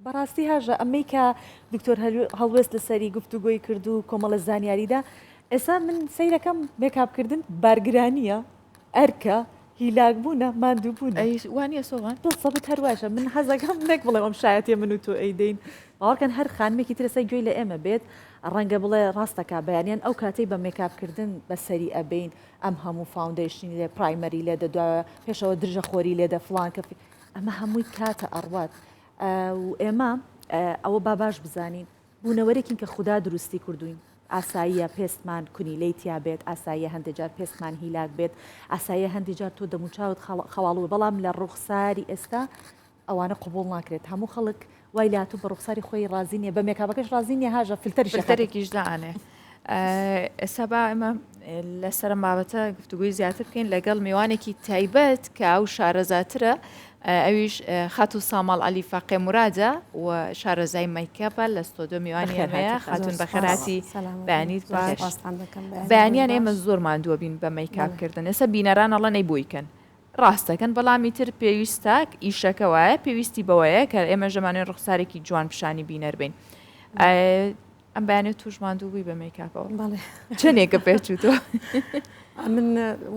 بەڕاستی هاژە ئەمەی کە دکتۆر هەڵوێست لەسەری گفتوگۆی کرد و کۆمەڵە زانیاریدا ئێستا من سەیرەکەم مێکاپ کردن بارگرانیە ئەرکە هیلاک بوونە ماندوو بوونە ئەی وانە سۆغان بڵسەبت هەرواشە من حەزەکەم نەک بڵێم ئەم شایەتێ من و تۆ ئەیدەین باوەڕکەن هەر خانمێکی ترەسە گوێی لە ئێمە بێت ڕەنگە بڵێ ڕاستەکە بەیانیان ئەو کاتەی بە مێکاپ کردن بەسەری ئەبین ئەم هەموو foundation ی لێ primer ی لێ دەدوایە پێشەوە درژە خۆری لێ دە فڵان کە ئەمە هەمووی کاتە ئەڕوات و ئێمە ئەوە با باش بزانین بوونەوەرێکین کە خودا دروستی کردوین ئاساییە پێستمان کونیلەی تیا بێت ئاساییە هەندێک جار پێستمان هیلاک بێت ئاساییە هەندێک جار تۆ دەموچاوت خەواڵوو بەڵام لە ڕوخساری ئێستا ئەوانە قبوڵ ناکرێت هەموو خەڵک وای لاتوو بە ڕوخساری خۆی ڕازی نیە بە مێکاپەکەش ڕازی نیە هاژە فلتەریش ئەخاتە. فلتەرێکیش دائەنێ. ئێستا با ئێمە لەسەر ئەم بابەتە گفتوگۆی زیاتر بکەین لەگەڵ میوانێکی تایبەت کە ئەو شارەزاترە ئەویش خاتوو ساماڵ عەلی فەقێ مورادە و شارەزای مەیکەپە لە ستۆدیۆ میوانی ئێمەیە خاتون بەخێرهاتی بەیانیت باش بەیانیان ئێمە زۆر ماندووە بین بە مەیکاپ کردن ئێستا بینەران ئەڵێن ئەی بۆی کەن ڕاستەکەن بەڵام ئیتر پێویستە ئیشەکە وایە پێویستی بەوەیە کە ئێمە ژەمانێن ڕوخسارێکی جوان پیشانی بینەر بین ئەم بەیانە توش ماندوو بووی بە مەیکاپەوە چەندێکە پێچوو تۆ من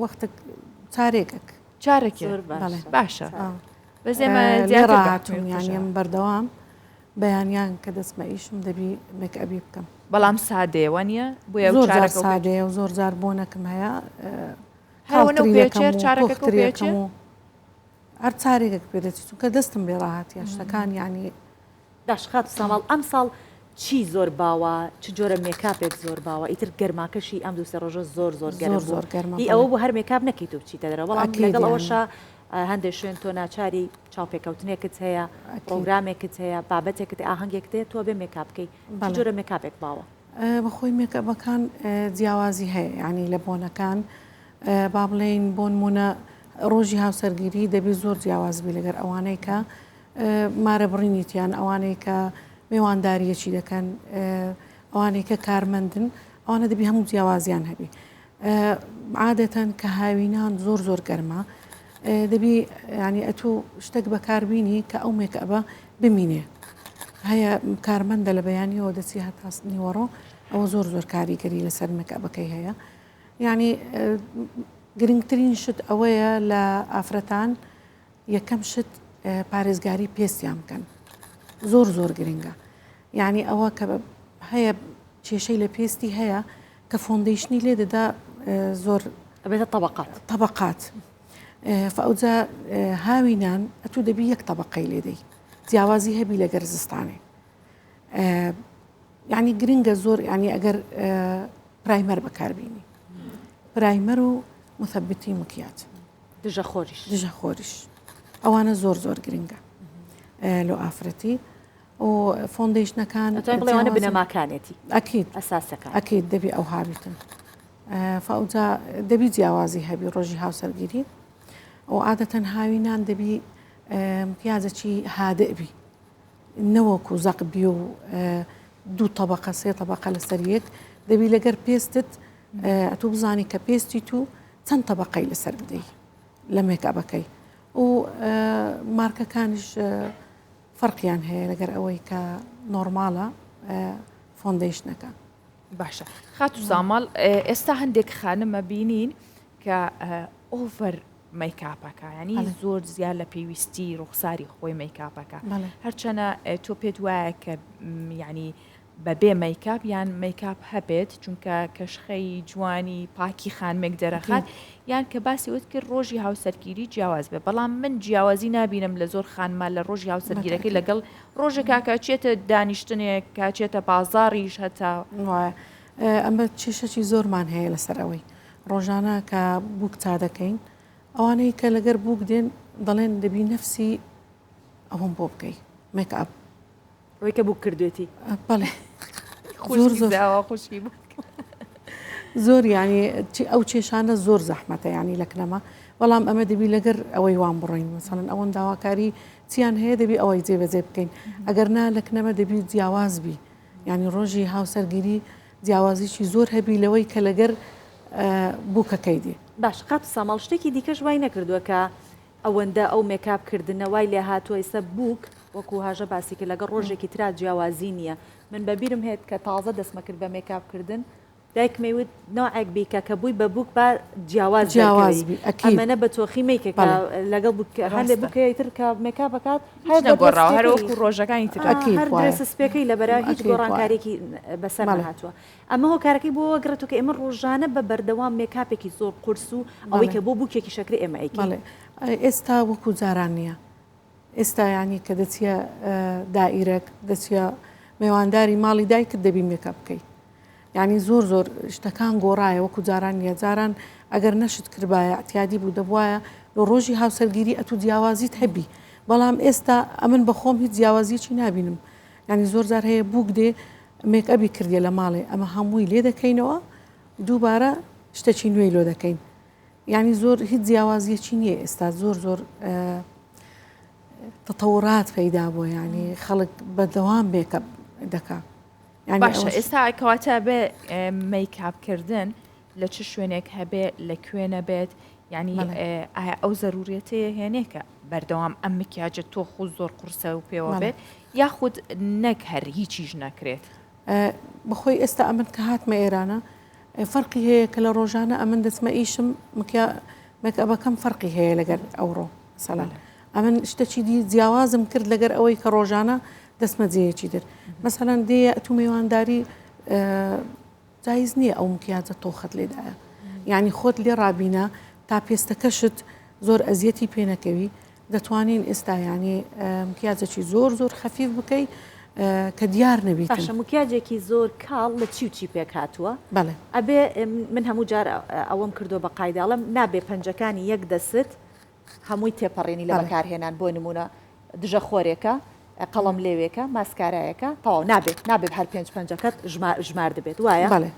وەختێک چارێکێک چارێک باشە بەس ئێمە زیاتر یانیم بەردەوام بەیانیان کە دەستمە ئیشم دەبی مێکئەبی بکەم بەڵام سادەیە وانە بۆیە زۆر جار سادەیە و زۆر جار بۆنەکم هەیە چارەکەم و هەر چارێکێک پێ دەچێت چونکە دەستم بێ ڕاهاتە شتەکان یعنی باش خاتوو ساماڵ ئەمساڵ چی زۆر باوە چ جۆرە مێکاپێک زۆر باوە ئیتر گەرماکەشی ئەم دوو سێ ڕۆژە زۆر زۆر گەرم زۆر گەرمە هی ئەوە بوو هەر مێکاپ نەکەیت و بچیتە دەرەوە بەڵام لەگەڵ ئەوەشا هەندێک شوێن تۆ ناچاری چاوپێکەوتنێکت هەیە پرۆگرامێکت هەیە بابەتێکت ئاهەنگێکت هەیە تۆ بێ مێکاپ بکەی چ جۆرە مێکاپێک باوە؟ بەخۆی مێکئەپەکان جیاوازی هەیە یعنی لە بۆنەکان با بڵێین بۆنمونە ڕۆژی هاوسەرگیری دەبی زۆر جیاواز بی لەگەر ئەوانەی کە مارە بڕینیتیان ئەوانەی کە مێوانداریەکی دەکەن ئەوانەی کە کارمەندن ئەوانە دەبی هەموو جیاوازیان هەبی عادەتەن کە هاوینان زۆر زۆر گەرمە دەبی ینی ئەتوو شتێک بەکاربینی کە ئەو مێکئەبە بمینێ هەیە کارمەندە لە بەیانیەوە دەچی هەتا نیوەڕۆ ئەوە زۆر زۆر کاریگەری لەسەر مێکئەبەکەی هەیە یعنی گرنگترین شت ئەوەیە لە ئافرەتان یەکەم شت پارێزگاری پێستیان بکەن زۆر زۆر گرنگە یعنی ئەوە کە هەیە کێشەی لە پێستی هەیە کە foundation ی لێ دەدا زۆر ئەبێتە طبقات طبقات فئەوجا هاوینان ئەتوو دەبی یەک طبقەی لێ دەی جیاوازی هەبی لەگەر زستانێ یعنی گرنگە زۆر ینی ئەگەر primer بەکاربینی primer و مثبتی مکیاج دژە خۆریش دژە خۆریش ئەوانە زۆر زۆر گرنگە لۆ ئافرەتی و foundation ەکان بڵێوانە بنەماکانێتی ئەکید ئەساسەکان ئەکید دەبی ئەو هابیتن فئەوجا دەبی جیاوازی هەبی ڕۆژی هاوسەرگیری و عادەتەن هاوینان دەبی مکیاجەکی هادئ بی نەوەکو زەق بی و دوو تەبقە سێ تەبقە لەسەر یەک دەبی لەگەر پێستت ئەتوو بزانی کە پێستی تو چەند تەبقەی لەسەر بدەی لە مێکئەپەکەی و مارکەکانیش فەرقیان هەیە لەگەر ئەوەی کە نۆرمالە foundation ەکە. باشە خاتوو ساماڵ ئێستا هەندێک خانمە بینین کە over مەیکاپەکە ینی زۆر زیاد لە پێویستی ڕوخساری خۆی مەیکاپەکە هەرچەنە تۆ پێت وایە کە ینی بەبێ مەیکاپ یان مەیکاپ هەبێت چونکە کەشخەی جوانی پاکی خانمێک دەرەخات یان کە باسی وت کرد ڕۆژی هاوسەرگیری جیاواز بێ بەڵام من جیاوازی نابینم لە زۆر خانمە لە ڕۆژی هاوسەرگیرەکەی لەگەڵ ڕۆژێکا کە چێتە دانیشتنێک کە چێتە بازاڕیش هەتا وایە ئەمە کێشەکی زۆرمان هەیە لەسەر ئەوەی ڕۆژانە کە بووک چا دەکەین ئەوانەی کە لەگەر بووک دێن دەڵێن دەبی نەفسی ئەوەم بۆ بکەی مێکئەپ ئەوەی کە بووک کردوێتی بەڵێ زۆر زۆر خوشکی بوو زۆر ینی ئەو کێشانە زۆر زەحمەتە ینی لە کنەما بەڵام ئەمە دەبی لەگەر ئەوەی وان بڕۆین مەسەڵەن ئەوەن داواکاری چیان هەیە دەبی ئەوەی جێبەجێ بکەین ئەگەر نا لە کنەمە دەبی جیاواز بی ینی ڕۆژی هاوسەرگیری جیاوازیی زۆر هەبی لەوەی کە لەگەر بووکەکەی دێ. باش خاتوو ساماڵ شتێکی دیکەش وای نەکردووە کە ئەوەندە ئەو مێکاپ کردنە وای لێهاتووە ئیستا بووک. وەکو هاژە باسی کرد لەگەڵ ڕۆژێکی ترا جیاوازی نییە من بە بیرم هێت کە تازە دەستمە کرد بە مێکاپ کردن دایکم ئەیوت نەوعێک بیکە کە بووی بە بووک با جیاواز جیاواز بی ئەکید ئەمەنە بە تۆخی مەیکە کە بەڵێ لەگەڵ بووک هەندێ ڕاستە. بووکەی تر کە مێکاپ ئەکات هیچ هەر بە نەگۆڕاوە هەر درێسکەکەی وەکو ڕۆژەکانی تر ئەکید هەر وایە درێسە سپیەکەی لەبەرە هیچ ئەکید وایە گۆڕانکاریەکی بەسەر بەڵێ. نەهاتووە ئەمە هۆکارەکەی بۆ ئەگەڕێتەوە کە ئێمە ڕۆژانە بە بەردەوام مێکاپێکی زۆر قورس و ئەوەی بەڵێ کە بۆ بووکێکی شەکرە ئێمە ئەیکەین. بەڵێ ئێستا وەکو جاران نییە ئێستا یانی کە دەچیە دائیرەک دەچیە مێوانداری ماڵی دایکت دەبی مێکەپ بکەی یانی زۆر زۆر شتەکان گۆڕایە وەکو جاران نییە جاران ئەگەر نەشت کردبایە اعتیادی بوو دەبوایە لە ڕۆژی هاوسەرگیری ئەتوو جیاوازیت هەبی بەڵام ئێستا ئەمن بەخۆم هیچ جیاوازیەکی نابینم یانی زۆر جار هەیە بووک دێ مێکئەبی کردیە لە ماڵێ ئەمە هەمووی لێ دەکەینەوە دووبارە شتەکی نوێی لۆ دەکەین یانی زۆر هیچ جیاوازیەکی نییە ئێستا زۆر زۆر تەتەوڕات پەیدا بووە یانی خەڵک بەردەوام مێکئەپ دەکا یانی باشە ئێستا کەواتە بێ مەیکاپ کردن لە چ شوێنێک هەبێ لە کوێ نەبێت یعنی ئایا ئەو زەرورەتەیە هێنێکە بەردەوام ئەم مکیاجە تۆخ و زۆر قورسە و پێوە بێت یاخود نەک هەر هیچیش نەکرێت بەخۆی ئێستا ئەمن کە هاتمە ئێرانە فەرقی هەیە کە لە ڕۆژانە ئەمن دەچمە ئیشم مکیا مەکەبەکەم فەرقی هەیە لەگەر ئەوڕۆ سەلام ئەمن شتەکی دی جیاوازم کرد لەگەر ئەوەی کە ڕۆژانە دەستمە جێیەکی تر مەسەلەن دێیە ئەتوو میوانداری جایز نییە ئەو مکیاجە تۆخەت لێدایە یعنی خۆت لێ ڕابینە تا پێستەکەشت زۆر ئەزیەتی پێ نەکەوی دەتوانین ئێستا یعنی مکیاجێکی زۆر زۆر خەفیف بکەی کە دیار نەبیت باشە مکیاجێکی زۆر کاڵ لە چی و چی پێک هاتووە؟ بەڵێ ئەبێ من هەموو جار ئەوەم کردووە بە قایداڵم نابێ پەنجەکانی یەک دەست هەمووی تێپەڕێنی لە بەکارهێنان بۆ نموونە دژە خۆرێکە قەڵەم لێوێکە ماسکارایەکە تەواو نابێت نابێت هەر پێنج پەنجەکەت ژمار دەبێت وایە؟ بەڵێ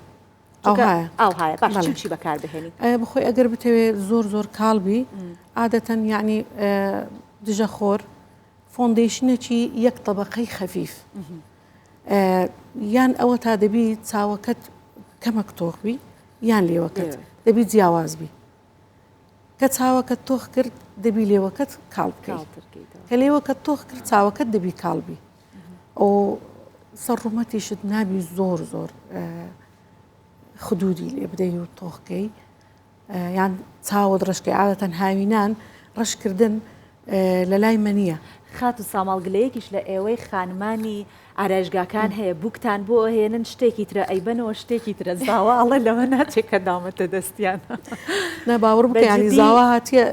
ئەوهایە ئەوهایە باش چی چی بەکار بهێنی؟ بخۆی ئەگەر بتەوێت زۆر زۆر کاڵ بی عادەتەن یعنی دژە خۆر foundation ێکی یەک تەبقەی خەفیف یان ئەوە تا دەبی چاوەکەت کەمەک تۆخ بی یان لێوەکەت دەبی جیاواز بی کە چاوەکەت تۆخ کرد دەبی لێوەکەت کاڵ بکەیت کە لێوەکەت تۆخ کرد چاوەکەت دەبی کاڵ بی ئەو سەر ڕوومەتیشت نابی زۆر زۆر خدودی لێ بدەی و تۆخکەی یان چاوت ڕەشکەی عادەتەن هاوینان ڕەشکردن لە لای مە نییە. خاتوو ساماڵ گلەیەکیش لە ئێوەی خانمانی ئارایشگاکان هەیە بوکتان بۆ ئەهێنن شتێکی ترە ئەیبەنەوە شتێکی ترە زاوا ئەڵێ لەوە ناچێ کە داومەتە دەستیان. نا باوەڕ بکە یانی زاوا هاتیە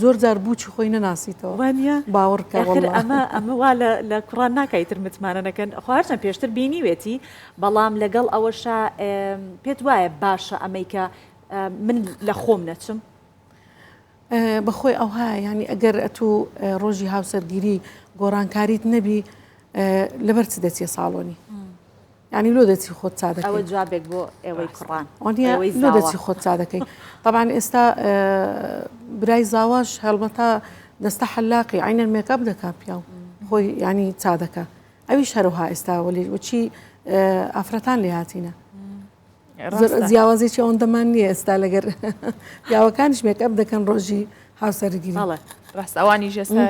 زۆر جار بووکی خۆی نەناسیتەوە وانە باوەڕ کە ئاخر ئەمە ئەمە وا لە لە کوڕان ناکا ئیتر متمانە نەکەن خۆ هەرچەند پێشتر بینیوێتی بەڵام لەگەڵ ئەوەشا پێت وایە باشە ئەمەی کە من لە خۆم نەچم؟ بەخۆی ئەوهایە یانی ئەگەر ئەتوو ڕۆژی هاوسەرگیری گۆڕانکاریت نەبی لەبەر چ دەچیە ساڵۆنی یعنی لۆ دەچی خۆت چا دەکەی ئەوە جوابێک بۆ ئێوەی کوڕان لۆ دەچی خۆت چا دەکەی طبعا ئێستا برای زاواش هەڵبەتە دەستە حەلاقی عینەن مێکئەپ دەکا پیاو خۆی ینی چا دەکا ئەویش هەروها ئێستا وەلی وچی ئافرەتان لێ هاتینە جیاوازێکی ئەوەندەمان نییە ئێستا لەگەر پیاوەکانیش مێکئەپ دەکەن ڕۆژی هاوسەرگیری. بەڵێ ڕاست ئەوانیش ئێستا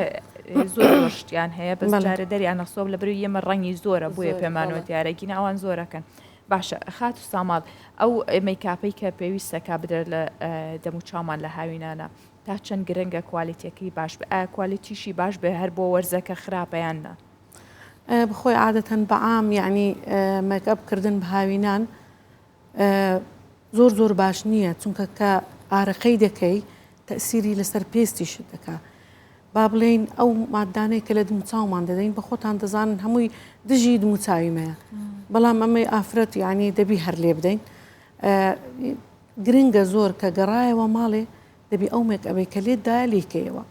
زۆر زۆر شتیان هەیە بەس جارێ دەریان نەخسۆب لە بەروی ئێمە ڕەنگی زۆرە بۆیە پێمانەوە دیارە گینە ئەوان زۆرەکەن باشە خاتو ساماڵ ئەو مەیکاپەی کە پێویستە کا بدرێت لە دەموچاومان لە هاوینانە تا چەند گرنگە quality ەکەی باش بێ ئایا quality شی باش بێ هەر بۆ وەرزەکە خراپە یان نا؟ بخۆی عادەتەن بە عام یەعنی مێکئەپ کردن بە هاوینان زۆر زۆر باش نییە چونکە کە ئارەقەی دەکەی تەسیری لەسەر پێستیشت دەکا با بڵێین ئەو مادانەی کە لە دموچاومان دەدەین بە خۆتان دەزانن هەمووی دژی دموچاوی مەیە بەڵام ئەمەی ئافرەت یعنی دەبی هەر لێ بدەین گرنگە زۆر کە گەڕایەوە ماڵێ دەبی ئەو مێکئەبەی کە لێت دایە لیکەیەوە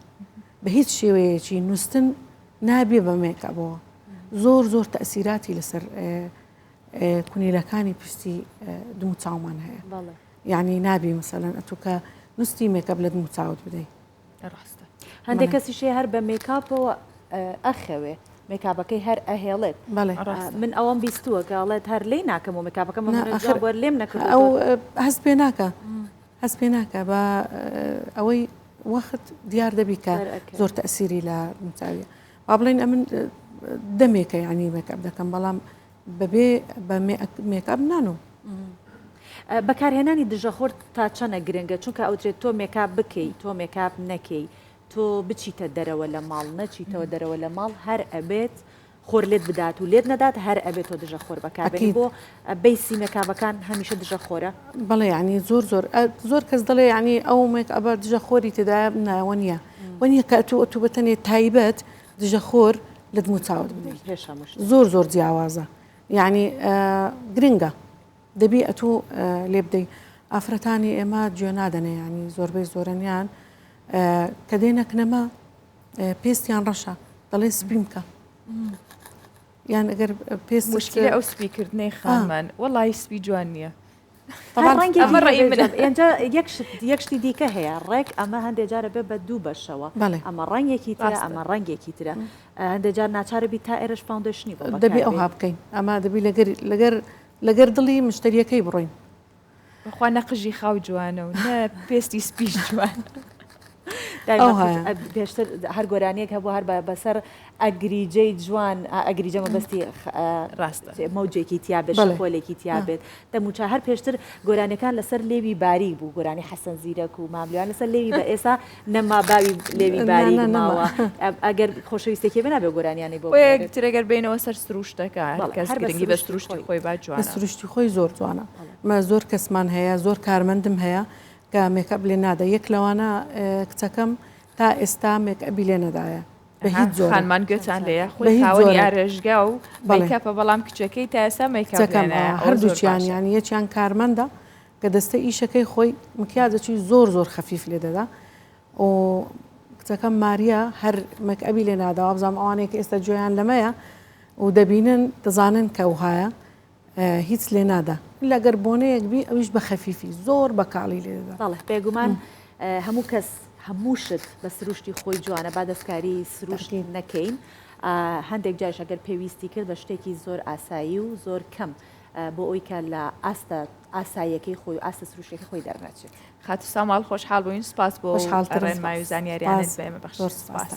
بە هیچ شێوەیەکی نووسن نابێ بە مێکئەبەوە زۆر زۆر تەسیراتی لەسەر کونیلەکانی پشتی دموچاومان هەیە یعنی نابی مەسەلەن ئەتوو کە نوستی مێکەپ لە دموچاوت بدەی ڕاستە هەندێک کەسیش هەیە هەر بە مێکاپەوە ئەخەوێ مێکاپەکەی هەر ئەهێڵێت من ئەوەم بیستووە کە ئەڵێت هەر لێی ناکەم و مێکاپەکەم بەر لێم نەکرد ئەو هەست پێ ناکە هەست پێ ناکە بە ئەوەی وەخت دیار دەبی کە زۆر تەسیری لە دموچاویە. با بڵێن ئەمن دەمێکە یعنی مێکئەپ دەکەم بەڵام بەبێ بە مێکئەپ نانم. بەکارهێنانی دژەخۆر تا چەنە گرنگە چونکە ئەوترێت تۆ مێکاپ بکەی تۆ مێکاپ نەکەی تۆ بچیتە دەرەوە لە ماڵ نەچیتەوە دەرەوە لە ماڵ هەر ئەبێت خۆر لێت بدات و لێت نەدات هەر ئەبێت تۆ دژە خۆر بەکاربێنی بۆ base ی مێکاپەکان هەمیشە دژە خۆرە؟ بەڵێ یانی زۆر زۆر زۆر کەس دەڵێ یانی ئەو مێکئەپە دژە خۆری تێدایە نا وە نییە وە نییە کە ئەتوو ئەتوو بەتەنێ تایبەت دژە خۆر لە دم و چاوت بدەیت پێش هەموو شتێک زۆر زۆر جیاوازە یعنی گرنگە دەبی ئەتوو لێ بدەی ئافرەتانی ئێمە گوێ نادەنێ ینی زۆربەی زۆرەنیان کە دێنە کنەما پێستیان ڕەشە دەڵێ سپیم کە یان ئەگەر پێست مشکلە ئەو سپیکردنەی خانمان وەڵی سپی جوان نییە یەک شتی دیکە هەیە ڕێک ئەمە هەندێک جارە بێ بە دوو بەشەوە ئەمە ڕەنگێکی ترە ئەمە ڕەنگێکی ترە هەندێک جار ناچارە بی تا ئێرەش foundation ی بۆ دەبی ئەوها بکەین ئەمە دەبی لەگەر لەگەر لەگەر دڵی مشتریەکەی بڕۆین. بەخوا نە قژی خاو جوانە و نە پێستی سپیش جوانە. پێشتر هەر گۆرانیەک هەبوو هەر بەسەر ئەگریجەی جوان ئەگریجە مەبەستی ڕاستە مەوجێکی تیا بێت شەپۆلێکی تیا بێت دەموچا هەر پێشتر گۆرانیەکان لەسەر لێوی باریک بوو گۆرانی حەسەن زیرەک و ماملیان لەسەر لێوی بە ئێسا نەما باوی لێوی باریک ماوە ئەگەر خۆشەویستێکی بێ نابێ گۆرانیانی بۆ تر ئەگەر بینەوە سەر سروشتەکە کەس گرنگی بە سروشتی خۆی با جوانە سروشتی خۆی زۆر جوانە مە زۆر کەسمان هەیە زۆر کارمەندم هەیە کە مێکئەپ لێ نادا یەک لەوانە کچەکەم تا ئێستا مێکئەپی لێ نەدایە بە هیچ جۆرێک. خانمان گوێتان لێیە خۆی خاوەنی ئارێشگا و مەیکاپە بەڵام کچەکەی تا ئێستا مەیکاپ لێ نایە ئەوە زۆر باشە. هەردووکیان یانی یەکیان کارمەندە کە دەستە ئیشەکەی خۆی مکیاجەکی زۆر زۆر خەفیف لێ دەدا و کچەکەم ماریا هەر مەکئەبی لێ نادا وابزانم ئەوانەی کە ئێستا گوێیان لەمەیە و دەبینن دەزانن کە وهایە هیچ لێ نادا ئیلا گەر بۆنەیەک بی ئەویش بە خەفیفی زۆر بە کاڵی لێ دەدا. بەڵێ بێگومان هەموو کەس هەموو شت بە سروشتی خۆی جوانە با دەستکاری سروشت نەکەین هەندێک جاریش ئەگەر پێویستی کرد بە شتێکی زۆر ئاسایی و زۆر کەم بۆ ئەوی کە لە ئاستە ئاساییەکەی خۆی و ئاستە سروشتەکەی خۆی دەرنەچێت. خاتوو ساماڵ خۆشحاڵ بووین سپاس بۆ ڕێنمایی و زانیاریانت بە ئێمە بەخشی. سپاس.